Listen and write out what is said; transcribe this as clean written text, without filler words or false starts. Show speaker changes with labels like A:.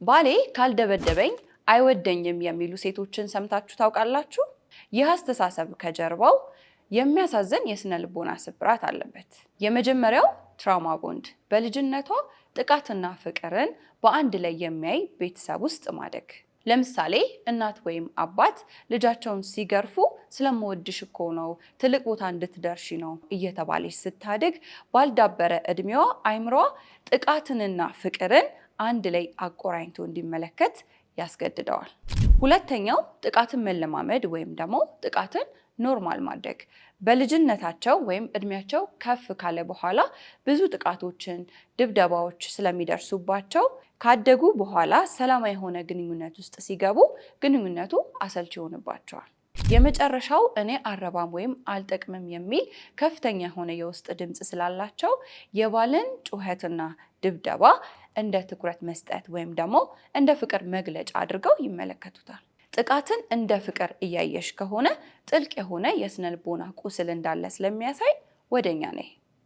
A: ባሌ ካልደበደበኝ አይወደኝም የሚሉ ሴቶችን ሰምታችሁ ታውቃላችሁ? ይህ አስተሳሰብ ከጀርባው የሚያሳዝን የስነ ልቦና ስብራት አለበት። የመጀመሪያው trauma bond፣ በልጅነቷ ጥቃትና ፍቅርን በአንድ ላይ የሚያይ ቤተሰብ ውስጥ ማደግ። ለምሳሌ እናት ወይም አባት ልጃቸውን ሲገርፉ "ስለምወድሽ እኮ ነው፣ ትልቅ ቦታ እንድትደርሺ ነው" እየተባለች ስታድግ ባልዳበረ እድሜዋ አይምሯ ጥቃትንና ፍቅርን አንድ ላይ አቆራኝቶ እንዲመለከት ያስገድደዋል። ሁለተኛው ጥቃትን መለማመድ ወይም ደግሞ ጥቃትን normal ማድረግ። በልጅነታቸው ወይም እድሜያቸው ከፍ ካለ በኋላ ብዙ ጥቃቶችን፣ ድብደባዎች ስለሚደርሱባቸው ካደጉ በኋላ ሰላማዊ የሆነ ግንኙነት ውስጥ ሲገቡ ግንኙነቱ አሰልቺ ይሆንባቸዋል። የመጨረሻው እኔ አልረባም ወይም አልጠቅምም የሚል ከፍተኛ የሆነ የውስጥ ድምፅ ስላላቸው የባልን ጩኸትና ድብደባ እንደ ትኩረት መስጠት ወይም ደግሞ እንደ ፍቅር መግለጫ አድርገው ይመለከቱታል። ጥቃትን እንደ ፍቅር እያየሽ ከሆነ ጥልቅ የሆነ የስነ ልቦና ቁስል እንዳለ ስለሚያሳይ ወደኛ ነይ።